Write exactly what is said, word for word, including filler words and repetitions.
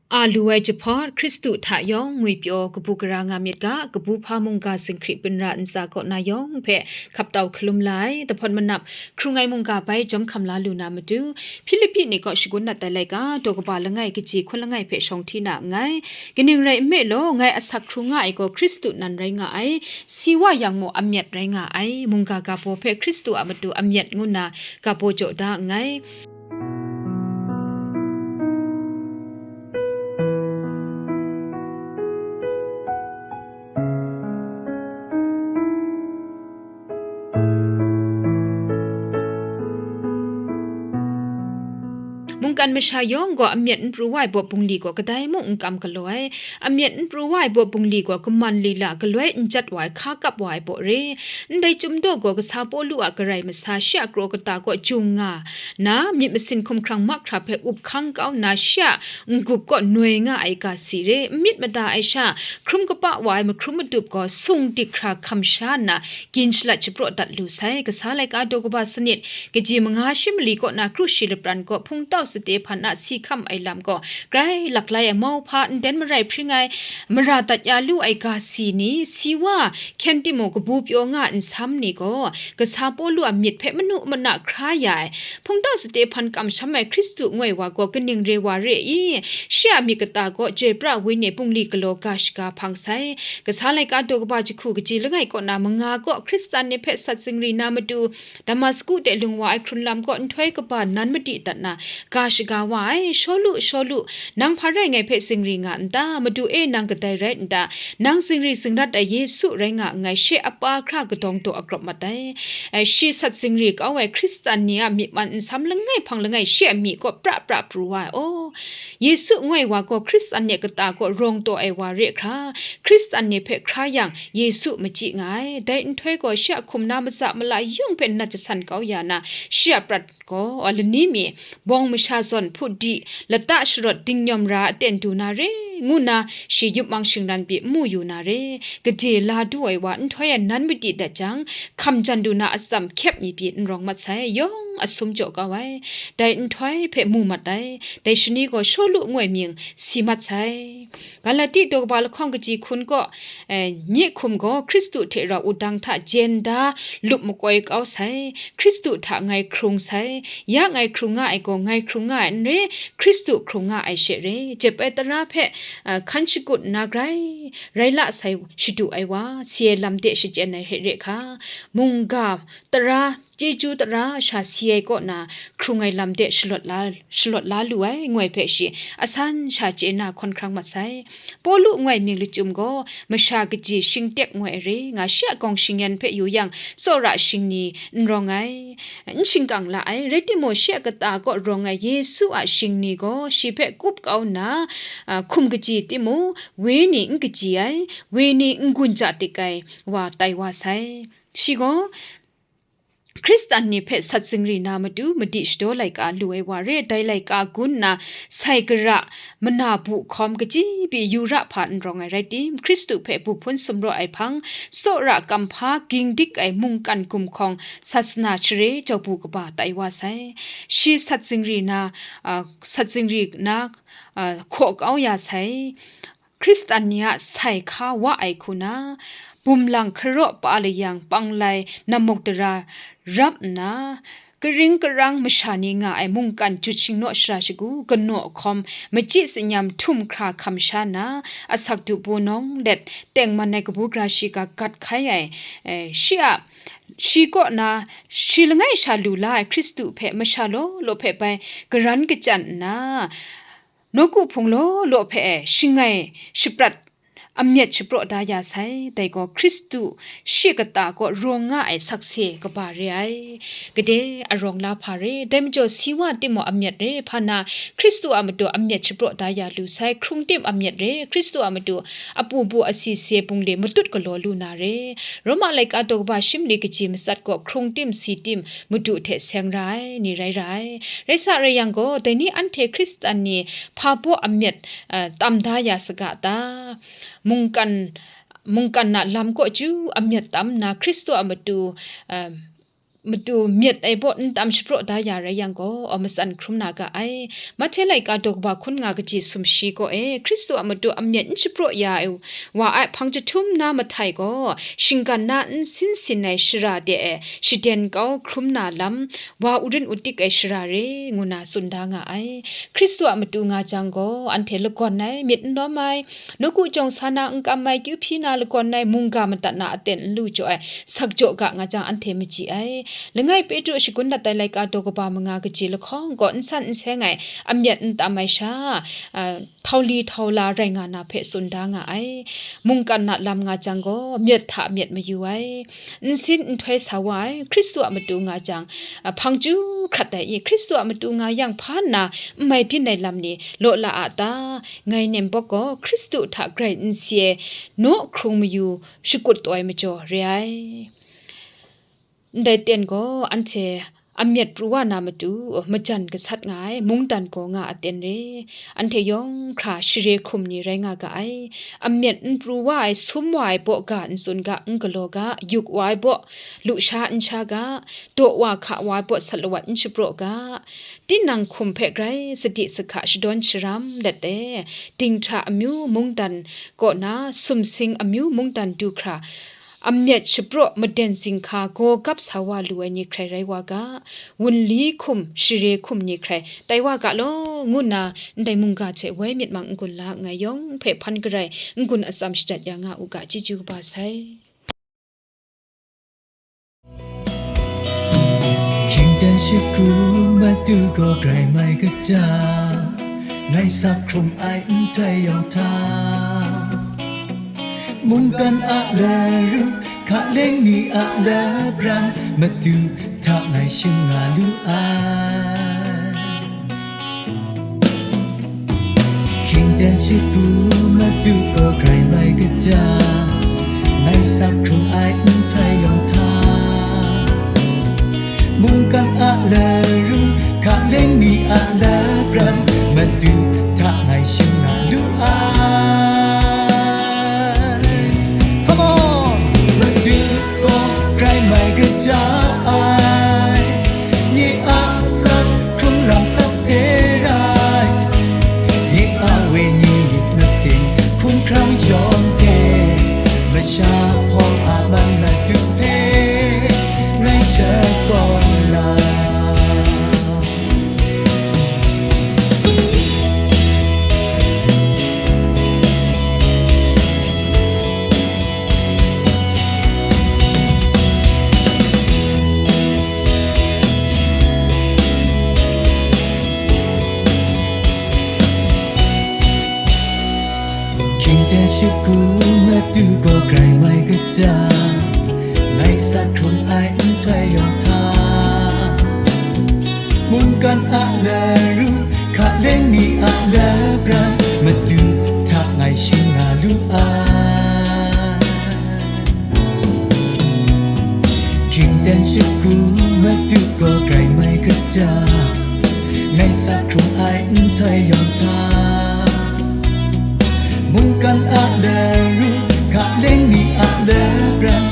A lu ai jahpawt, Hkristu hta yawng ngwipyaw kabu gara nga myit ga, kabu hpa mungga singhkri binra ntsa kaw na yawng hpe hkap tau hkalum la ai, dahpawt manap hkrung ai mungga bai jawm hkam la lu na matu, Hpilipi ni kaw shagun nat ai laika, daw kaba langai kaji hkun langai hpe shawng hti na nngai. Kaning rai nme law, ngai asak hkrung nga ai gaw Hkristu nan rai nga ai, si wa yang mung amyat rai nga ai, mungga ga baw hpe Hkristu a matu amyat ngu nna ga baw jaw da nngai. Mungkan masha yawng gaw amyat n pru wa ai baw bungli gaw kadai mung n kam galaw ai. Amyat n pru wa ai baw bungli gaw kaman lila galoi n jat wa ai, hka kap wa ai baw re. Ndai chyum daw gaw kasa Pawlu a karai masa shi a kraw kata kaw jung nga na, myit masin hkumhkrang mahkra hpe up hkang kau nna, shi a n-gup kaw noi nga ai ga si re. N myit mada ai sha, hkrum kaba wa ai mahkrum madup gaw sung dik hkra hkam sha nna, gin shalat shapraw dat lu sai. Kasa laika daw kaba sanit, kaji manga shi mali kaw na kru shi lapran gaw, hpungtau Stehpan a si hkam ai lam gaw, grai laklai ai mauhpa, nden marai hpring ai, mara dat ya lu ai ga si ni, si wa hkyen timung kabu pyaw nga nsam ni gaw, kasa Pawlu a myit hpe manu mana hkra ya ai. Hpungtau Stehpan kamsham ai Hkristu ngoi wa gaw kaning re wa re i? Shi a myit kata gaw chyoi pra wini bungli galaw ga shaga hpang sai. Kasa laika daw kaba jahku kaji langai kaw na manga gaw Hkristan ni hpe sat zingri na matu, Damasku de lung wa ai hkrun lam kaw nhtoi kaba nan madi dat na, ga shaga wa ai, Shawlu, Shawlu, nang hpa rai ngai hpe zingri nga n ta? Madu e, nang kadai rai n ta? Nang zingri zingrat ai Yesu rai nga nngai, shi a pa hkra kadawng daw agrawp mat ai. Ai, shi sat zingri kau ai Hkristan ni a myi man nsam langai hpang langai shi a myi kaw pra pra pru wa ai. Aw, Yesu ngoi wa gaw Hkristan ni a kata kaw rawng taw ai wa re hkra, Hkristan ni hpe hkra yang, Yesu machyi nga ai. Dai nhtoi gaw shi a hkum na matsa mala yawng hpe nat jasan kau ya na, shi a prat gaw lani mi, bawng masha zawn hput di, lata sharawt dingnyawm ra aten du na re, ngu nna shi yup mang shingran pyi n mu yu na re. Gade la du ai wa nhtoi e nan madi dat jang, hkam jan du na atsam hkyep mi pyi n rawng mat sai, yawng a sum jaw kau ai. Dai nhtoi hpe mu mat ai. Dai shani gaw Shawlu ngoi mying si mat sai. Galati daw kaba lahkawng kaji hkun kaw, eh, nye hkum gaw Hkristu hte rau wudang hta jen da lup makoi kau sai, Hkristu hta ngai hkrung sai, ya ngai hkrung nga ai gaw, ngai hkrung nga ai n re, Hkristu hkrung nga ai she re. Jep ai tara hpe, eh, hkan shakut nna grai rai la sai shadu ai wa, si ai lam de shachyen ai hte re hka, mungga tara, chyeju tara sha si ai kaw na hkrung ai lam de shalawt la, shalawt la lu ai, ngoi hpe shi asan sha chye na hkawn hkrang mat sai. Pawlu ngoi mying lachyum gaw masha kaji shingtek ngoi ai re nga, shi a gawng shingyan hpe yu yang, tsawra shingni n rawng ai, n shingkang la ai, rai timung, shi a kata kaw rawng ai Yesu a shingni gaw shi hpe kup kau nna, a, hkum kaji timung, wenyi n kaji ai, wenyi n gun ja tik ai wa tai wa sai. Shi gaw, Hkristan ni hpe sat zingri na matu madi shadaw laika lu ai wa re, dai laika gun nna sai gara mana bu hkawm kaji pyi yu ra hpa n rawng ai rai tim, Hkristu hpe bu hpun sumraw ai hpang, tsawra kamhpa ging dik ai mungkan gumhkawng sasana share jau bu kaba tai wa sai. Shi sat zingri na, a, sat zingri na, a, hkaw kau ya sai. Hkristan ni a sai hka wa ai hku na, bum lang hkaraw pa layang panglai namuk dara rap nna, karing karang masha ni nga ai mungkan jut shingnaw shara shagu kanaw hkawm, machyi tsin-yam htum hkra hkam sha na, asak du bu nawng let tengman ai kabu gara shiga gat hkai ai, eh, shi a, shi kaw na, shi langai sha lu la ai Hkristu hpe masha law law hpe bai garan kachyan nna, nawku hpung law law hpe shangai shaprat amyat shapraw da ya sai. Dai gaw Hkristu shi kata kaw rawng nga ai sakse kaba re ai. Gade arawng la hpa re, dai majaw si wa timung amyat re, hpa na Hkristu a matu amyat shapraw da ya lu sai, hkrung tim amyat re, Hkristu a matu apu bu asi se bungli matut galaw lu na re. Roma laika daw kaba shi mali kaji matsat gaw hkrung tim si tim madu hte seng ra ai ni rai ra ai. Rai sa rai yang gaw, dai ni anhte Hkristan ni hpa baw amyat, eh, tam da ya saga ta? Mungkan, mungkan a lam kaw chyu amyat tam nna, Hkristu a matu, eh, matu myit ai baw n tam shapraw da ya rai yang gaw, matsan hkrum na ga ai. Mahte laika daw kaba hkun nga kaji sumshi gaw e, Hkristu a matu amyit n shapraw ya ai wa a hpang jahtum na mahtai gaw, shinggan na nsin sin ai shara de e, shaden kau hkrum na lam, wa urin utik ai shara re, ngu na tsun da nga ai. Hkristu a matu nga jang gaw, anhte lagawn ai, myit n lawm ai, nawku jawng sa na n kam ai, kyu hpyi na lagawn ai, mungga madat na aten n lu jaw ai, sak jaw ga nga jang, anhte maji ai. Langai Petru shagun dat ai laika daw kaba manga kaji lahkawng gaw, n san n seng ai, amyit n tam ai sha, a, htau li htau la rai nga na hpe tsun da nga ai. Mungkan na lam nga jang gaw, myit hta myit mayu ai. Nsin nhtoi sa wa ai, Hkristu a matu nga jang, a, hpang chyu hkrat ai i, Hkristu a matu nga yang hpa nna n mai byin ai lam ni law la a ta? Ngai nem bawk gaw, Hkristu hta grai n si ai naw hkrung mayu shakut taw ai majaw re ai. Ndai ten gaw, anhte amyit pru wa na matu, majan gasat nga ai, mungdan gaw nga aten re. Anhte yawng hkra share hkum ni rai nga ga ai. Amyit n pru wa ai, sum wa ai baw ga n tsun ga, n galaw ga, yuk wa ai baw lusha n sha ga, daw wa hka wa ai baw sat lawat n shapraw ga, tinang hkum hpe grai sadi sahka shadawn sharam let e, dinghta amyu mungdan kaw na, sumsing amyu mungdan du hkra, amyit shapraw maden zinghka gaw gap sa wa lu ai ni hkrai rai wa ga, wunli hkum, share hkum ni hkrai tai wa ga law, ngu nna ndai mungga hte woi myit mang n-gun la nngai yawng hpe hpan garai n-gun atsam shajat ya nga u ga, chyeju kaba sai. Hkying ten shut hku matu gaw grai mai kaja, ngai sak hkrum ai nhtoi yawng hta, mungkan a laru, hkaleng ni a labran, matu hta ngai shim nga lu ai. Hkying ten shut hku matu gaw grai mai kaja, ngai sak hkrung ai nhtoi yawng hta, mungkan a laru, hkaleng ni a labran, matu hta ngai shim nga lu ai. Come on! Matu gaw grai mai kaja ai, nye a sak hkrung lam sakse rai, nye a wenyi myit masin hkungkrang yawng hte, masha hpawng a man matu hpe ngai shakawn la. Hkying ten shut hku matu gaw grai mai kaja, ngai sak hkrung ai nhtoi yawng hta, mungkan a laru, hkaleng ni a labran, matu hta ngai shim nga lu ai. Hkying ten shut hku matu gaw grai mai kaja, ngai sak hkrung ai nhtoi yawng hta, mungkan a laru, hkaleng ni a labran,